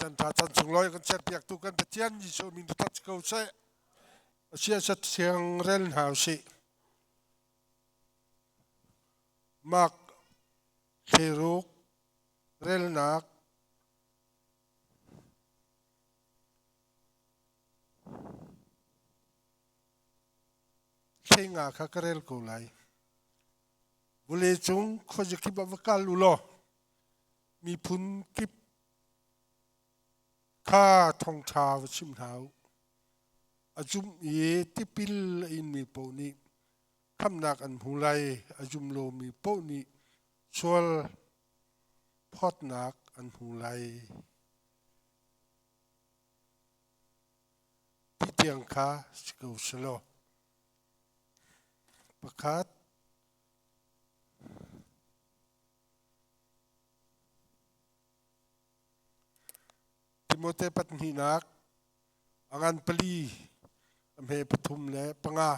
Chan tha chan sunglawi kan chiatpiaktu kan Pathian Jesuh min thangṭhat si ko seh. Siasat siang rel hna usih. Mark thleruk relnak thlenga kha ka rel ko lai. Vawleicung khuazakip ah va kal u law miphun kip kha thawngṭha va chim hna u. A zumh i tipil a inmi paoh nih khamhnak an hmu lai, a zum lomi paoh nih sual phawtnak an hmu lai. Ti tiang kha si ko selaw. Pakhat, Timote pahnihnak a ngan pali a hme pathum le panga.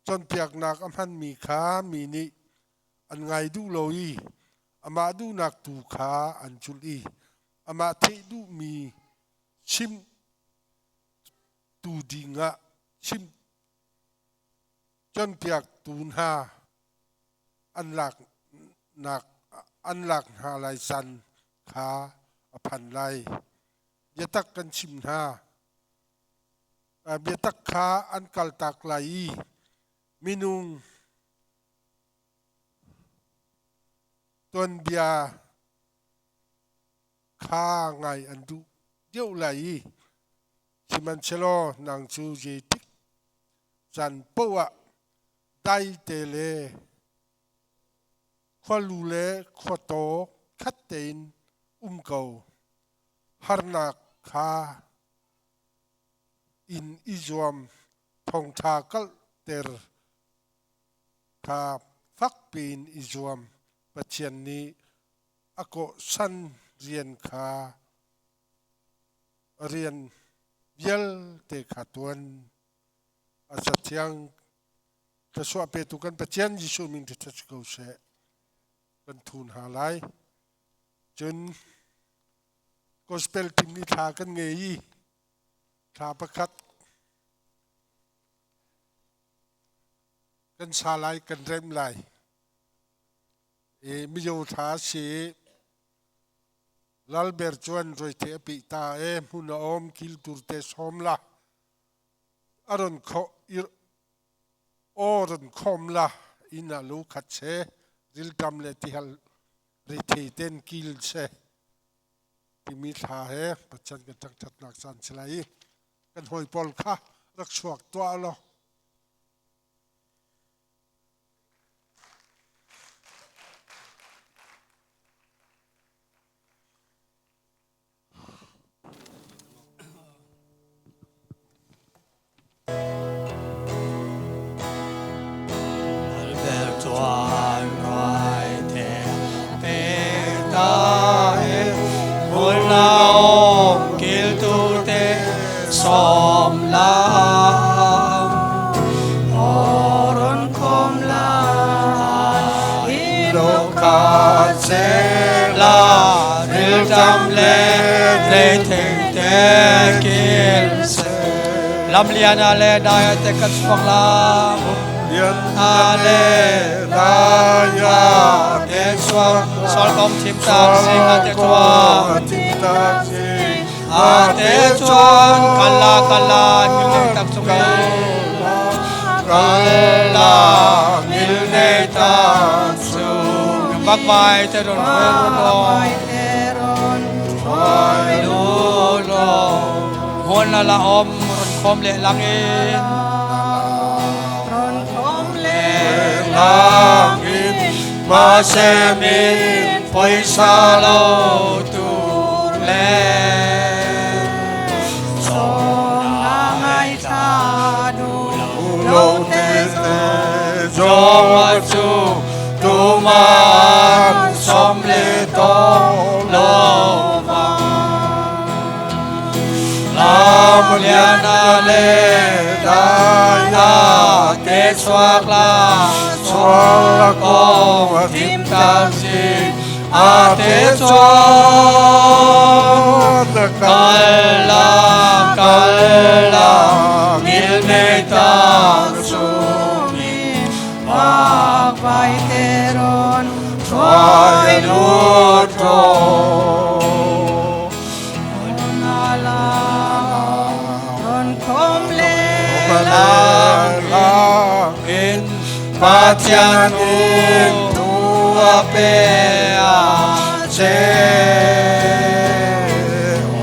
Cawnpiaknak a hmanmi kha mi nih an ngai duh lo i amah duhnak tu kha an zulh i amah theih duhmi chimh tu dingah chimh cawnpiaktu hna an laknak an lak hna lai caan kha a phan lai. Biatak kan chim hna. Biatak kha an kaltak lai i minung tuanbia kha ngai an duh deuh lai i sihmanhsehlaw nang cu zeitik caan paoh ah daite le khualu le khuataw khat tein um ko. Harnak kha in i zuam thawngṭha kalhter kha fak piin i zuam. Pathian nih a kawhsan rian kha rian vialte kha tuan. A cathiang thluachuah petu kan Pathian Jesuh min ṭha si ko seh. Kan thu hna lai. Cun gospel team nih thla kan ngei i thla pakhat kan sa lai kan rem lai. I mizo thla si Lalber chuan roithe a pih ta e hmun a awm kil tur te sawm la a ron kho aw ron khawm la inn ah lu khat se rilṭam le tihal rethei ten kil se timi thla he Pathian kan thangṭhatnak caan si lai i kan hawi pawl kha rak chuak tuah law. Lamlian a le dai te kan chuak la Lian a le daya te chuak sol kom thim tak sing a te chuak thim tak sing a te chuan kala kala ngil nei tak chung kala ngil nei tak chung bak vai te ron ron lo lo hon la la om ron khom le lang in ron khom le lang in ma se min poisa lo tur le som na ngai tha du lo te te zong a chu tu man som le to lo va lam lian a le daya te chuak la chuak kong thim tak sing Ate chuan kal la kal la ngilnei tak chungin Vakvai te rawn hruai lut rawh. Hmun a la rawn khawm leh lang in Pathian in thu a pe a che.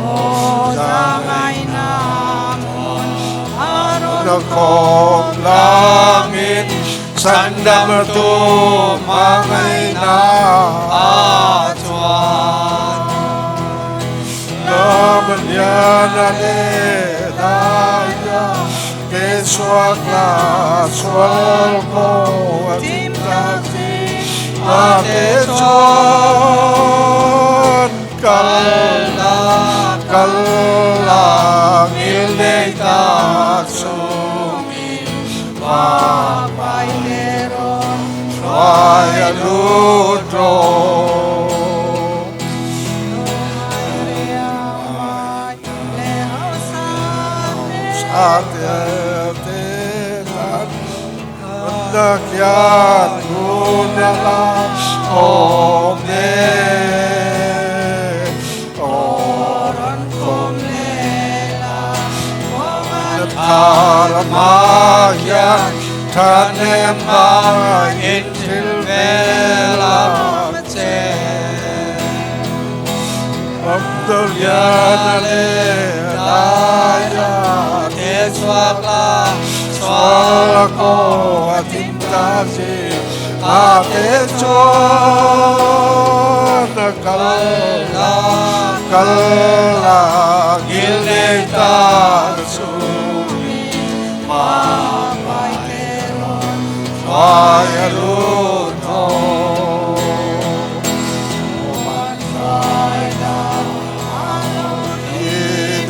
Aw zahngaihna hmun a rawn Na khawm langin chhandamtu hmangaihna a chuan. Lamliana le daia ke suak la sual ko a Tim tak zing a te chuan kal la kal la ngilnei tak chungin Vakvai te rawn hruai a lut rawh. In thil vel ang che. Te chuak la chuak ko a tim ta si a te chuan kal la kal la ngil nei ta chu ma hruai a lut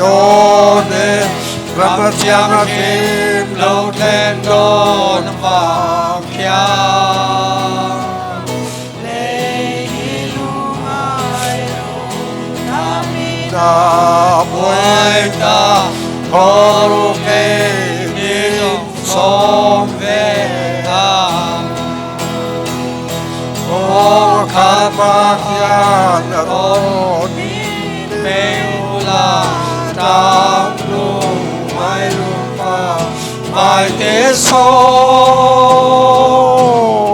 dawn e ram thiang a kim lo thlen dawn vang khian. Ta Buai ta khoru ke ni som ve ang o kha ma khian ron meu la tang lu mai lu pa mai te so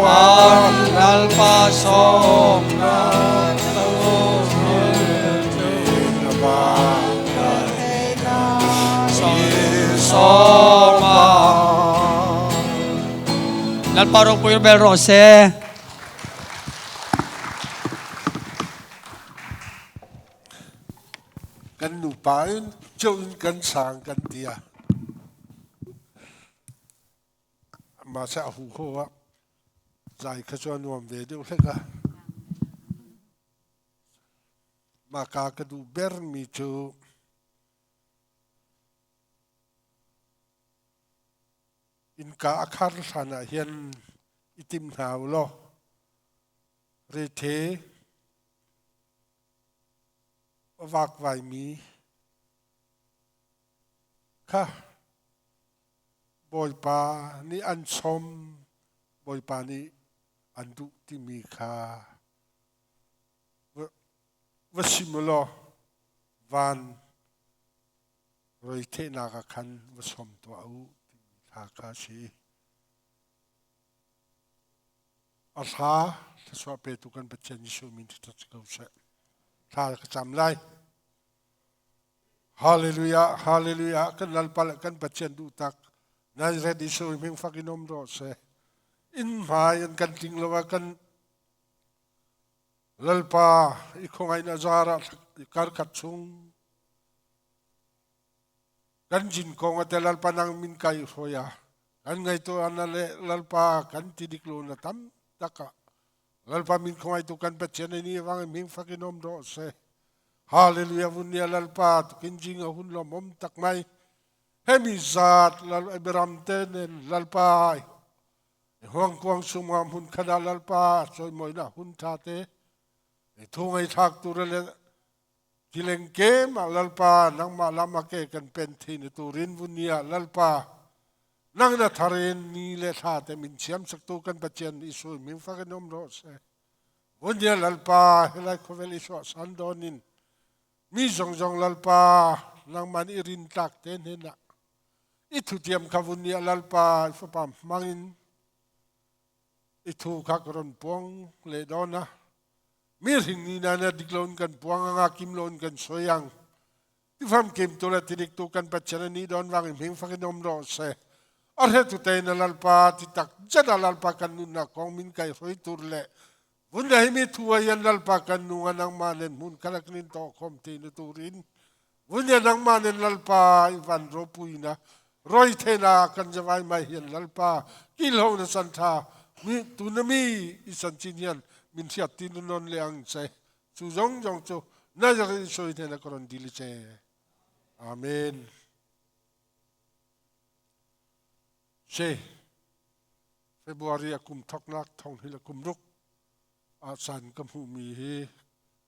an lal pa som na tu ma so ma Lalpa ropui bel rawh se. Kan nupa in cheu in kan sang kan tia. Mah a hu kho ah zai kha cu a nuam ve deuh hlek a. Mah ka ka duh ber mi cu Innka a khar hlan ah hin i tim hna u law rethe a vakvaimi kha Bawipa nih an sawm, Bawipa nih an duh timi kha va sim u law van Reithehnak ah khan va sawm tuah u timi hla kha a si. A hla thluachuah petu kan Pathian Jesuh min ṭhat si ko seh. Thla ka cam lai. Hallelujah, hallelujah. Kan lalpa le kan Pathian duh tak. Nazareth Jesuh hming fak in um rawh seh. In hmai an kan tling lo ah kan lalpa i khawngaih na zar ah kar khat chung Kan jin kong a te lalpa nang min kai hruai a kan ngaihtuah na le lalpa kan ti dik lo na tam tak ah lalpa min khawngai tu kan Pathian ni wang ming fakin om rawh se. Hallelujah vun nia lalpa tukin jing a hun lom om tak mai hemi zat lal Abraham te nen lalpa huang kuang sumam hun khada lalpa choi moi na hun tha te. Thu ngaithlak tur le Tileng kem ah Lalpa nangmah lam a ke kan pen thin i turin vun ni ah Lalpa nang na thar in ni le thla te min siam saktu kan Pathian Isu min fak in um rawh seh. Vun ni ah Lalpa helai khawvel i suah san dawn in mi zongzong Lalpa nangman i rin tlak te hnen ah i thutiam kha vun ni ah Lalpa i fapa hmang in i thu kha ka ron puang le dawn a mi hring ni na na dik loin kan puang anga kim loin kan soi ang tifam kim tu le tidik tu kan Pathian ani don wang i hming fakin om ro se a hre tu te na lalpa ti tak jada lalpa kan nun na kong min kai hroi tur le vun le hi mi thu a yan lalpa kan nu nga nang ma nen mun khalak nin to khom ti na turin vun le nang ma nen lalpa i van ro pui na roi the na kan jawai mai hian lalpa kil ho na san tha mi tu na mi i san chin hian min thiat tin non le ang che chu zong zong chu na jari soi the na koron dili che amen se February a kum thoknak thong hi le kum ruk a chan ka hmuh mi hi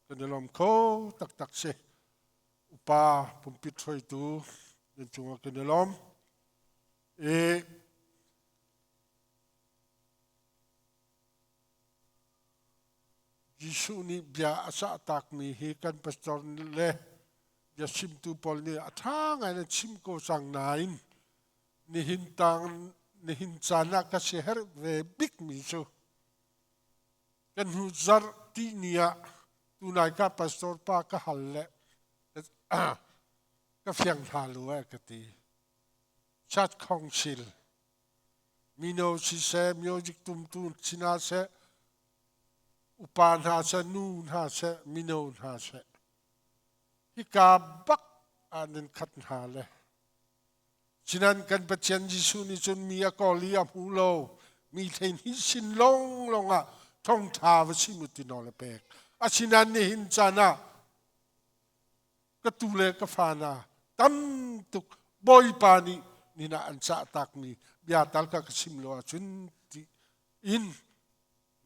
kan i lawm kho taktak si. Upa pumpit hruaitu nan cungah kan i lawm. I Jesuh nih bia a cah takmi hi kan pastor le bia chimtu pawl nih a ṭha ngai in chim ko cang nain nihin tang nihin caan ah ka siaherh ve bikmi cu kan hnu zarh ti ni ah tunai ka pastor pa ka hal le ka fiang hna lu eh ka ti church council mino siseh music tumtu sina seh upa hna seh nu hna seh mino hna seh hika bak ah nan khat hna le Sinan kan Pathian Jesuh nih cun mi a kawl i a hmu lo. Mi thlein hi sin lawnglawng ah thawngṭha va chim u ti nawl a pek. Asinain nihin caan ah ka tu le ka fa hna tam tuk Bawipa nih nin ah an cah takmi bia tal ka ka chim lo ahcun ti in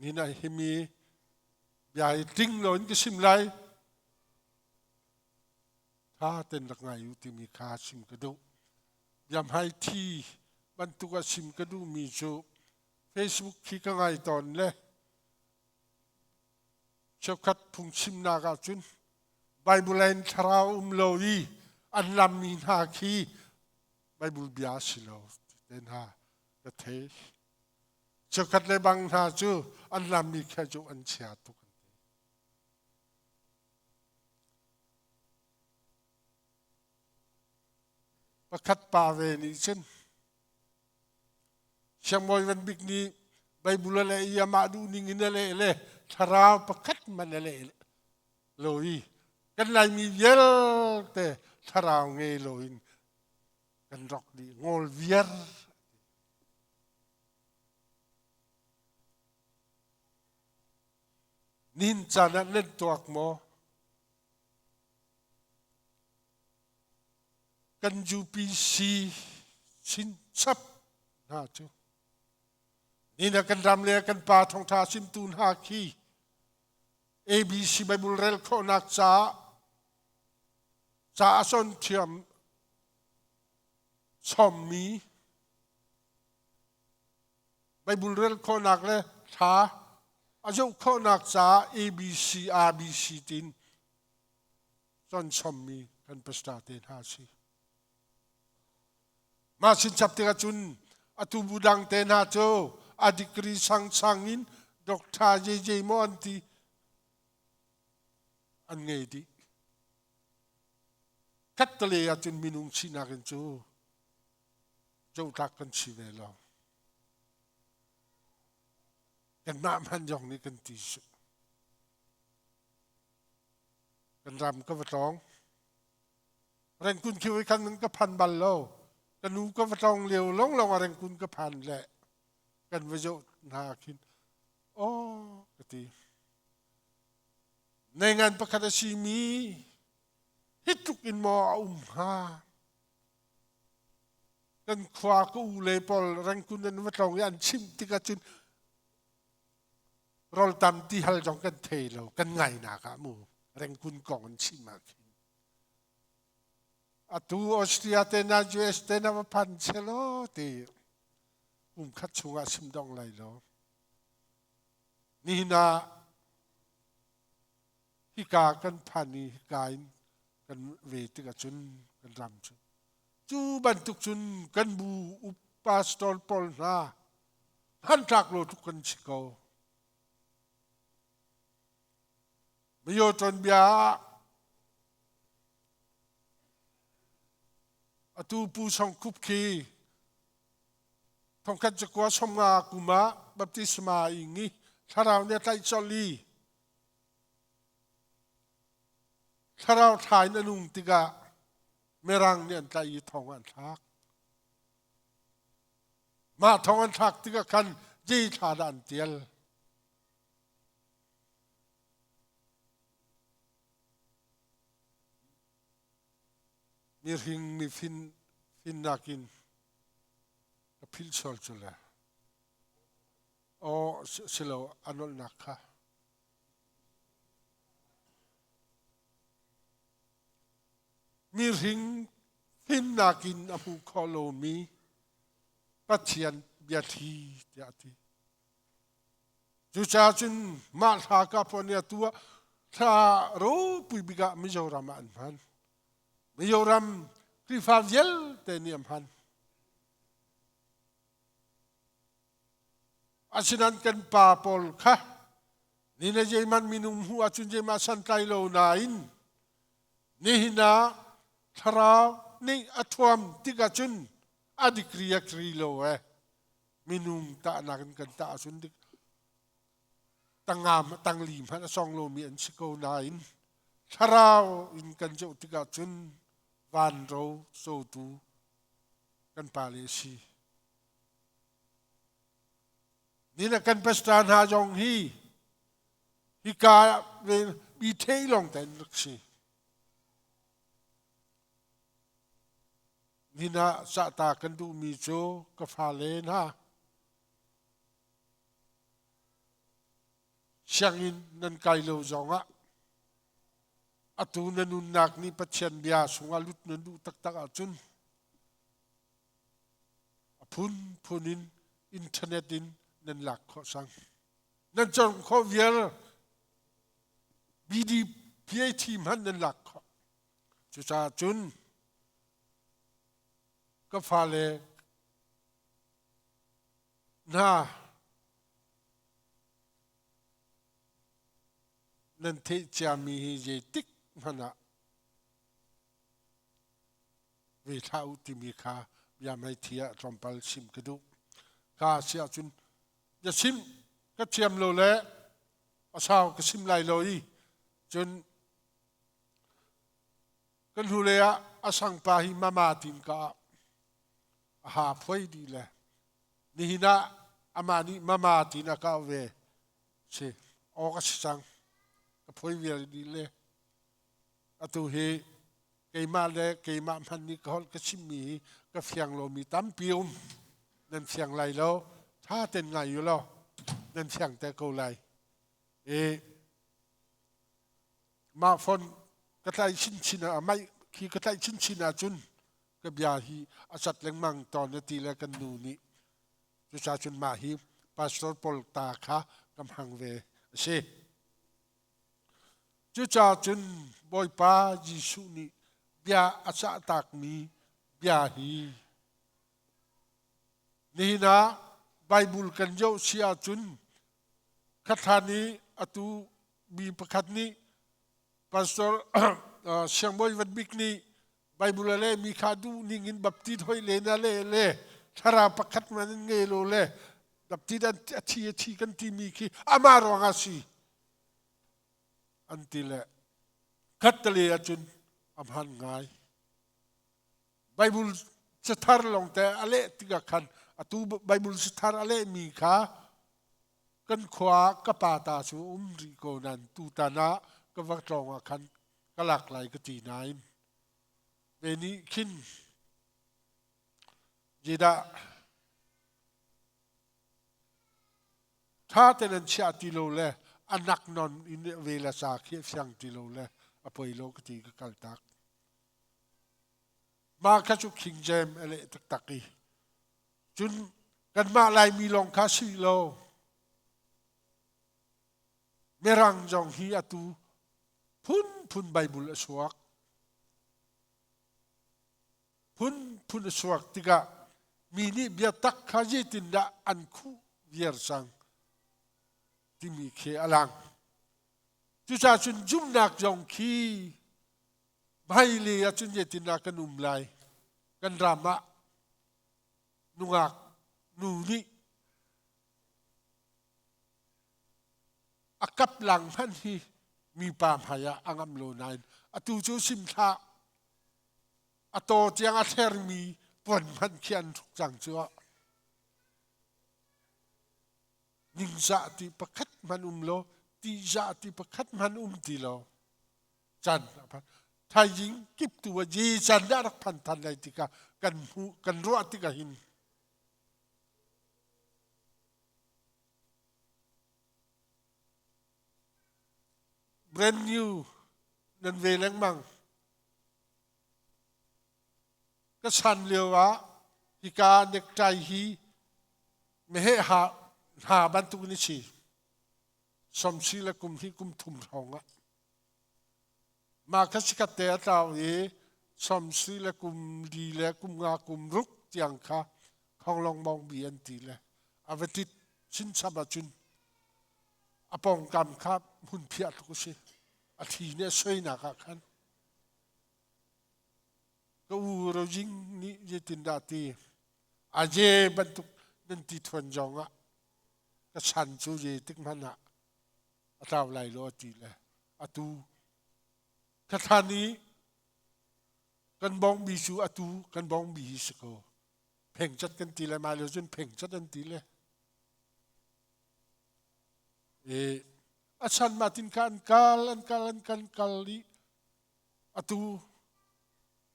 nin ah himi bia hi tling lo in ka chim lai. Tha ten rak ngai u timi kha chim ka duh. Biahmai thi bantuk a chim ka duhmi cu Facebook khi ka ngai tawn le cheukhat phungchimnak ahcun Bible in thlarau um lo i an lammi hna khi Bible bia a si lo ti te hna ka thei. Cheukhat le bang hna cu an lammi kha cu an chia tuk an ti. Pakhat pa ve nih cun Siangbawi Van Bik nih Bible a leh i amah duhning in a leh le thlarau pakhat hmanh a leh lo i kan Laimi vialte thlarau ngei loin kan rawk dih ngawl viar. Nin caan ah nan tuak maw? Kan UPC chinchap hna cu ni na kan ram le kan pa thawngṭha chimtu hna khi ABC Bible rel khawhnak caah ca a cawn thiam chommi Bible rel khawhnak le thla a zoh khawhnak caah ABC ABC tin cawnchommi kan pastor te hna si. Mah chinchap tikah cun atu bu dang te hna cu a degree sangsang in doctor JJ maw an ti an ngei dih. Khattale ahcun minung sinak in cu zohtlak kan si ve lo. Kanmah hmanh zong nih kan ti su. Kan ram ka va tlawng. Rengkun khiu i khan ka phan bal lo. Ka nu ka va tlawng lio long long a rengkun ka phan le kan va zoh hna khin oh ka ti. Nei ngan pakhat a si mi hi tluk in maw a um hnga? Kan khua ka u le pawl rengkun an va tlawng i an chimh tikah cun Rawltam ti hal zong kan thei lo kan ngainak ah mu Rengkun kong an chim ah khin. Atu Austria te na US te na va phan selaw ti kum khat chungah sim dong lai lo. Nihin ah hika kan phan i hika in kan ve tikah cun kan ram cu cu bantuk cun kan bu up pastor pawl hna hmantlak lo tuk kan si ko. Mayo tuanbia ah atu Pu Song Khup khi thongkhat zakua somnga kum ah baptisma a ing i thlarau nih a tlaih colh i thlarau thla in a nung tikah Mirang nih an tlaih i thong an thlak. Mah thong an thlak tikah khan zei thla dah an tial? Mihring mi fin finnak in ka philh sual cu le. Aw silo a nolhnak kha. Mihring fimnak in a hmuh khawh lomi Pathian biathli tiah a ti. Cucaah cun mah hla ka phuan i atu ah thla ropui bik ah Mizoram ah an hman. Mizoram Khrihfa vialte nih an hman. Asinain kan pa pawl kha ni le zeihmanh minung hmuh ahcun zeihmah santlai lo nain nihin ah thlarau nih a thuam tik ahcun a dikri a kri lo eh minung tahnak in kan tah ahcun dik tanga tangli hmanh a song lomi an si ko nain thlarau in kan zoh tikah cun vanro cotu kan pale a si. Ni kan pastor hna zong hi hika mi thei lawng ten rak si. Nihin ah cahta kan duhmi cu ka fale hna sianginn nan kai lo zongah atu na nunnak nih Pathian bia sungah lut nan duh taktak ahcun a phunphun in internet in nan lak khawh sang. Nan cawng khawh vial BDPAT hmanh nan lak khawh. Cucaah cun ka fale hna nan theih ciami hi zeitik hmanh ah ve hlah u timi kha bia meithi ah tlawmpal chim ka duh. Ka si ahcun bia chim ka thiam lo le a sau ka chim lai lo i cun kan hnulei ah a sangpa hi mama tin ka ah a ha phuai dih le nihin ah amah nih mama tin a kau ve si aw ka si cang ka phuai vial dih le atu hi keimah le keimah hmanh nih ka holh ka chimmi hi ka fiang lomi tampi um nan fiang lai lo tha ten ngai u law nan fiang te ko lai i mah phone ka tlaih chinchin ah mai khi ka tlaih chinchin ahcun ka bia hi a cat lengmang tawn na ti le kan nu nih cucaah cun mah hi pastor pawl ta kha ka hmang ve a si. Cucaah cun Bawipa Jesuh nih bia a cahtakmi bia hi nihin ah Bible kan zoh si ahcun khathlan i atu mi pakhat nih Pastor Siangbawi Van Bik nih Bible a lehmi kha duh ning in baptist hoi le na le le thlarau pakhat man in ngei lo le baptist a thi a thi kan timi khi amah ruang ah si an ti le khattale ahcun a hman ngai Bible cathar lawng te a leh tikah khan atu Bible cathar a lehmi kha kan khua ka pa ta cu um rih ko nan tutan ah ka va tlawng ah khan ka lak lai ka ti nain ve nih khin zeidah Tha te nan chiah ti lo le a nak non in ve la sa khi fiang ti lo le a poi lo ka ti ka kal tak. Mah kha cu King James a leh taktak i cun kanmah Laimi lawng kha si lo Mirang zong hi atu phunphun Bible a suak. Phunphun a suak tikah mi nih biatak kha zeitindah an khuh viar cang timi khi a lang. Cucaah cun zumhnak zong khi hmailei ahcun zeitindah kan um lai? Kan ram ah nungak nu nih a kap lang hmanh hi mipa hmai ah a ngam lo nain atu cu sim hlah a taw tiang a thlermi puan hmanh khi an hruk cang cu ningzah ti pakhat hmanh um lo tihzah ti pakhat hmanh um ti lo chan a phan thaizing kip tu a je chan dah rak phan than lai tikah kan hmuh kan ruah tikah hin Brand new nan ve lengmang. Ka chan lio ah hika necktie hi meheh ha hna bantuk in a si. Somsi le kum hi kum thum hrawng ah. Mah kha sikhat te a tlau i somsi le kum li le kum nga kum ruk tiang kha khonglong mong bi an ti le a va tit chinchap ahcun a pawngkam kha hmunphiah tluk a si. A thli nih a soinak ah khan ka u Rojing nih zeitindah ti a je bantuk nan ti thuan zong ah ka chan cu zeitik hmanh ah a tlau lai lo a ti le atu ka thlan i kan bawngbi cu atu kan bawngbi hi si ko phengcat kan ti le mah lio cun phengcat an ti le e a chan ma tin kha an kal an kal an kan kal i atu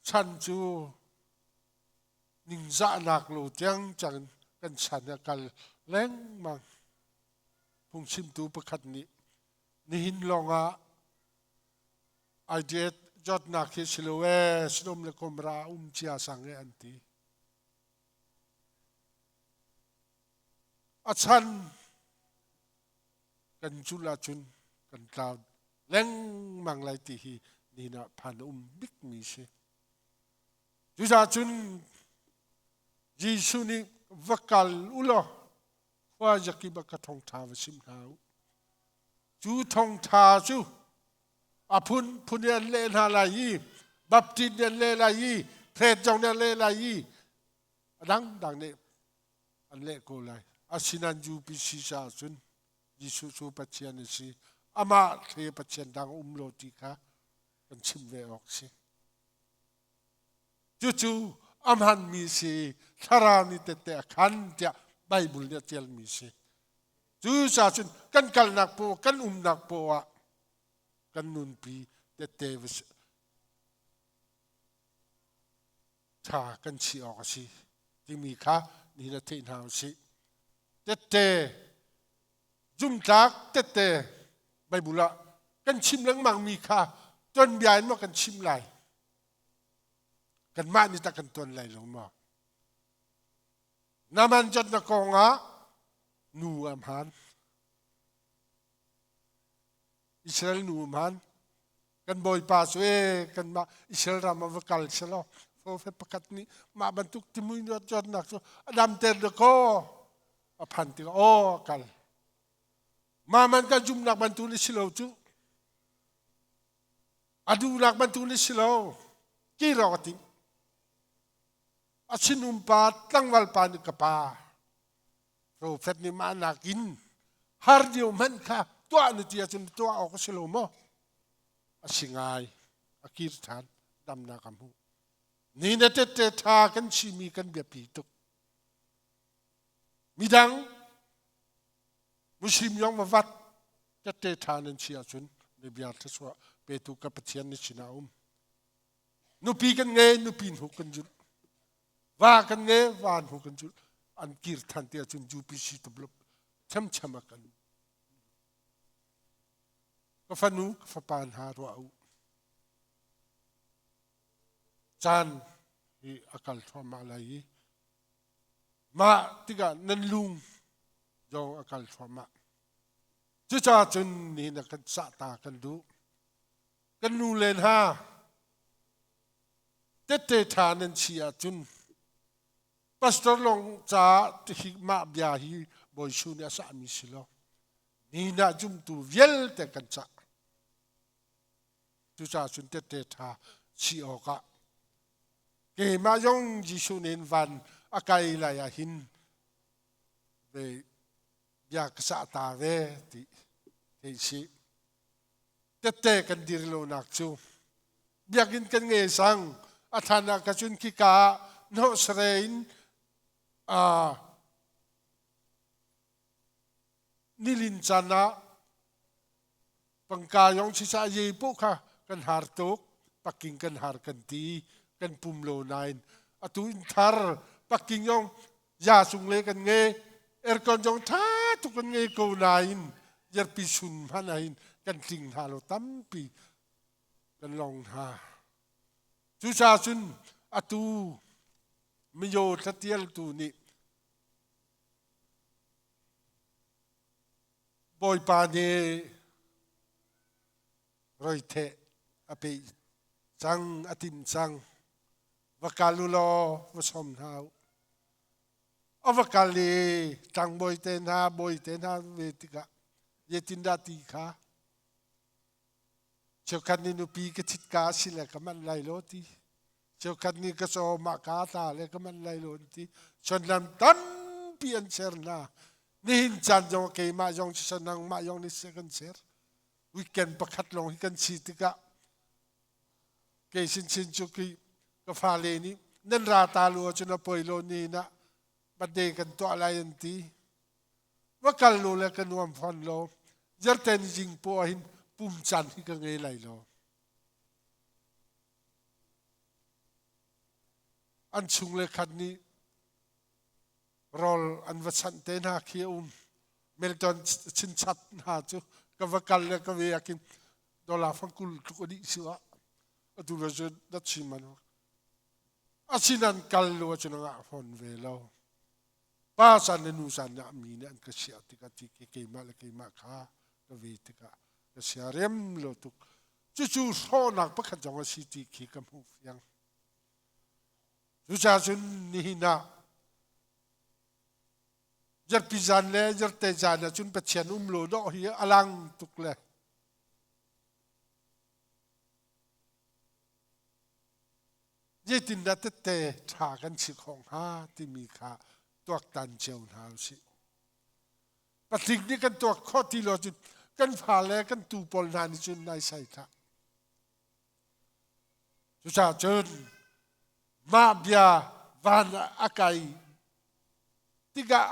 chan cu ningzahnak lo tiang cang kan chan a kal lengmang Phungchimtu pakhat nih nihin lawngah ideat zawtnak hi si lo ee Sodom le Gomorrah um cia sang e an ti. A chan kan zulh ahcun kan tlau lengmang lai ti hi nihin ah phan a um bikmi si. Cucaah cun Jesuh nih va kal u law khua zakip ah ka thawngṭha va chim hna u. Cu thawngṭha cu a phunphun in an leh hna lai i Baptist nih an leh lai i Thread zong nih an leh lai i a dangdang nih an leh ko lai. Asinain UPC caah cun Jesuh cu Pathian a si. Amah thle Pathian dang um lo ti kha kan chim ve awk si. Cucu a hmanmi si thlarau nih tette a khan tiah Bible nih a ṭialmi si. Cucaah cun kan kalnak poah kan umnak poah kan nunpi tette ṭha kan si awk a si timi kha nihin a theih hna usih. Tette zumtlak tette Bible ah kan chim lengmangmi kha tuanbia in maw kan chim lai kanmah nih tah kan tuan lai lo maw naman jatna kong ah nu a hmaan Israel nu a hmaan kan bawipa cu e kanmah Israel ram ah va kal selaw prophet pakhat nih mah bantuk timui zawtnak cu a damter dakaw a phan tikah aw a kal mah man kan zumhnak bantuk ni si lo cu a duhnak bantuk ni si lo kir awk a timh a sinum pa tlangval pa nih ka pa profet nih mah nakin har deuh hmanh kha tuah na ti ahcun tuah awk a si lo maw a si ngai a kir ṭhan damnak a hmuh ni na tette ṭha kan chimi kan biapi tuk midang Muslim yong va vat tette ṭha nan si ahcun na bia thluachuah petu ka Pathian na sinah um nupi kan ngei nupi hnu kan zulh va kan ngei va hnu kan zulh an kir than te ahcun UPC develop. Chamcham a kan. Ka fanu, ka fapa hna ruah u. Caan hi a kal thluahmah lai i mah tikah nan lung zong a kal thluahmah. Cucaah cun nihin ah kan cah ta kan duh. Kan nu le hna tette ṭha nan si ahcun pastor lawng caah hi mah bia hi Bawi Jesuh nih a sahmi si lo. Ni ah zumtu vialte kan cah. Cucaah cun tette ṭha si awkah keimah zong Jesuh nih van a kai lai ah hin ve bia ka sah ta ve ti thei si. Tette kan dir lonak cu biakinn kan ngei sang a thlan ah ka cun khika ah hnawhsare in nilin caan ah pangka yong sisa ye poh kha kan har tuk paking kan har kan ti kan pum lo nain atu in thar paking yong ya sung le kan nge aircon zong tha tuk kan ngei ko nain yarpi sun hman ahin kan tling hna lo tampi kan long hna cucaah cun atu miyo thlatial tu nih Bawipa nih roitheh a peh cang, a tim cang. Va kal u law va sawm hna u. A va kal i tlangbawi te hna, bawi te hna ve tikah zeitindah ti kha Cheukhat nih nupi ka thit ka si le ka manh lai lo ti. Cheukhat nih ka caw mah ka tla le ka manh lai lo an ti. Chonlam tampi an ser hna. Nihin caan zong keimah zong siseh nangmah zong nih seh kan ser. Weekend pakhat lawng hi kan si tikah kei chinchin cu ki ka fale nih nan ra ta lu ahcun a poi lo ni na birthday kan tuah lai an ti. Va kal lo le ka nuam fawn lo. Zarten zing paw hin pum caan hi ka ngei lai lo. An chung le khat nih rawl an va chanh te hna khi a um. Melton chinchap hna cu ka va kal le ka ve akin dollar fangkul tluk a dih si ah atu le cu dat chim an asinan kal lo ahcun a ngah fawn ve lo. Pa san le nu san ah mi nih an ka chiah tikah ti keimah le keimah kha ka ve tikah ka sia rem lo tuk. Cucu hrawhnak pakhat zong a si ti khi ka hmuh fiang. Cucaah cun nihin ah zarpi zan le zarte zan ah cun Pathian um lo dawh hi a lang tuk le Zeitindah tette ṭha kan si khawh hnga timi kha tuaktan cio hna usih. Patling nih kan tuak khawh ti lo cun kan fale kan tuu pawl hna nih cun naisai hlah. Cucaah cun mah bia van ah a kai tikah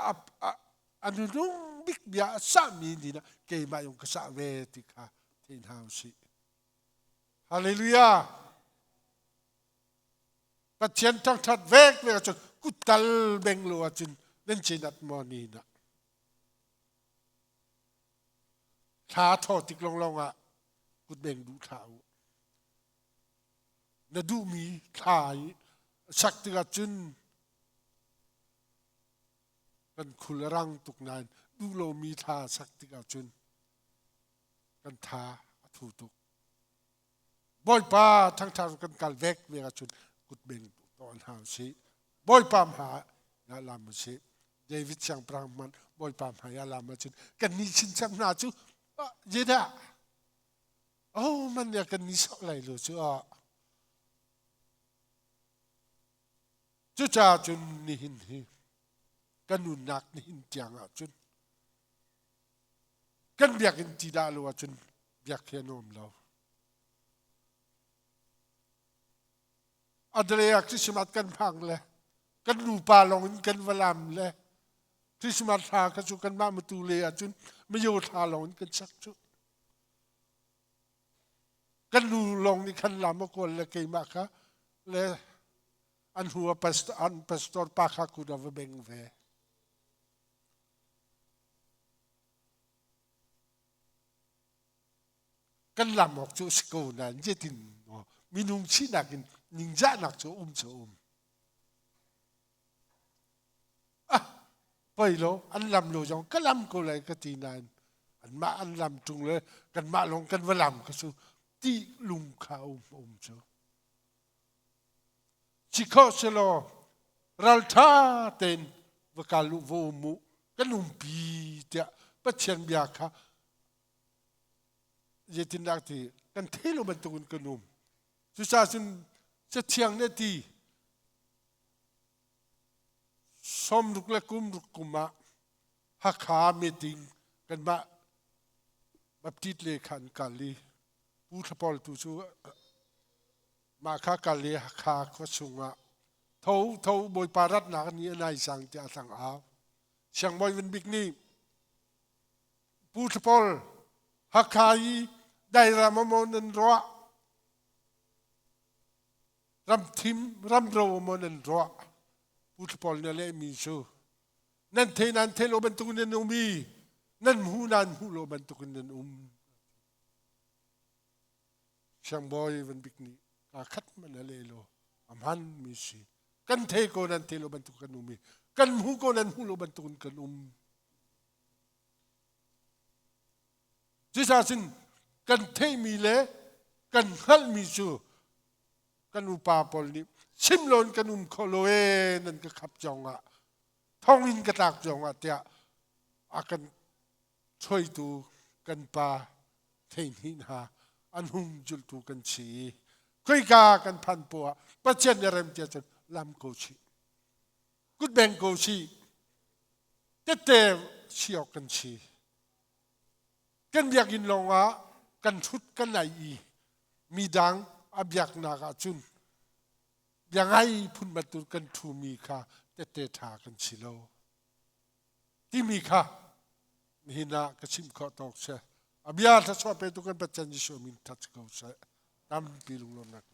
a nunung bik bia a sahmi nih keimah yung ka sah ve ti kha thei hna usih. Hallelujah. Pathian thangthat vek ve ahcun kuttal beng lo ahcun nan cinat maw ni na. Thla thaw tik longlong ah kut beng duh thla u. Na duhmi thla i sak tikah cun kan khul a rang tuk nain duh lomi thla sak tikah cun kan tha a thu tuk. Bawipa thangṭhat kan kal vek ve ahcun kutbeng tawn hna usih. Bawipa hma ah lam usih. David siangpahrang hmanh Bawipa hmai ah lam ahcun kan nih chinchem hna cu zeidah oh man ya kan nih sok lai lo cu ah cucaah cun nihin hi kan nunnak nihin tiang ah cun Kan biakinn ti dah lo ahcun biak hi a nuam lo. Adrea Christmas kan hmang le kan nupa lawng in kan va lam le Christmas thla kha cu kanmah matu le ahcun mayo thla lawng in kan sak cu. Kan nu lawng nih khan lam a kawl le keimah kha le an hnu a pastor, an pastor pa kha kut a va beng ve. Kan lam awk cu a si ko nain zeitin minung sinak in ningzahnak cu um cu um. Ah, poi lo, an lam lo zong ka lam ko lai ka ti nain anmah an lam ṭung le kanmah lawng kan va lam kha cu ti lung kha um um cu. Cikho selaw ralṭha tein va kal u va um u kan umpi tiah Pathian bia kha zeitindah ti kan thei lo bantukin kan um. Cucaah cun Cathiang nih a ti 60 le kum ruk kum ah Hakha meeting kanmah Baptist le kha an kal i Pu Thlapol tu cu mah kha kal i Hakha khua chungah tho tho Bawipa ratnak ni a nai cang tiah a tlang au. Siangbawi Van Bik nih Pu Thlapol Hakha i dairam maw nan ruah ramthim ramro maw nan ruah Pu Thlapol nih a lehmi cu nan thei nan thei lo bantukin nan um i nan hmu nan hmuh lo bantukin nan um. Siangbawi Van Bik nih kaa khat hmanh a leh lo a hman mi si. Kan thei ko nan thei lo bantuk kan um i kan hmu ko nan hmuh lo bantukin kan um. Cucaah cun kan theihmi le kan hngalhmi cu kan upa pawl nih chim loin kan um kho lo ee nan ka khap zong ah thonginn ka tlak zong ah tiah a kan chuaitu kan pa theihni hna an hung zultu kan si i khoika kan phan poah Pathian nih rem tiah cun lam ko chih kutbeng ko chih tette si awk kan si kan biakinn lawng ah kan ṭhut kan ai i midang a biaknak ah cun bia ngai phun bantuk kan ṭhumi kha tette ṭha kan si lo timi kha nihin ah ka chim khawh tawk si. A bia thluachuah petu kan Pathian Jesuh min that ko seh. Tampi lunglawmhnak.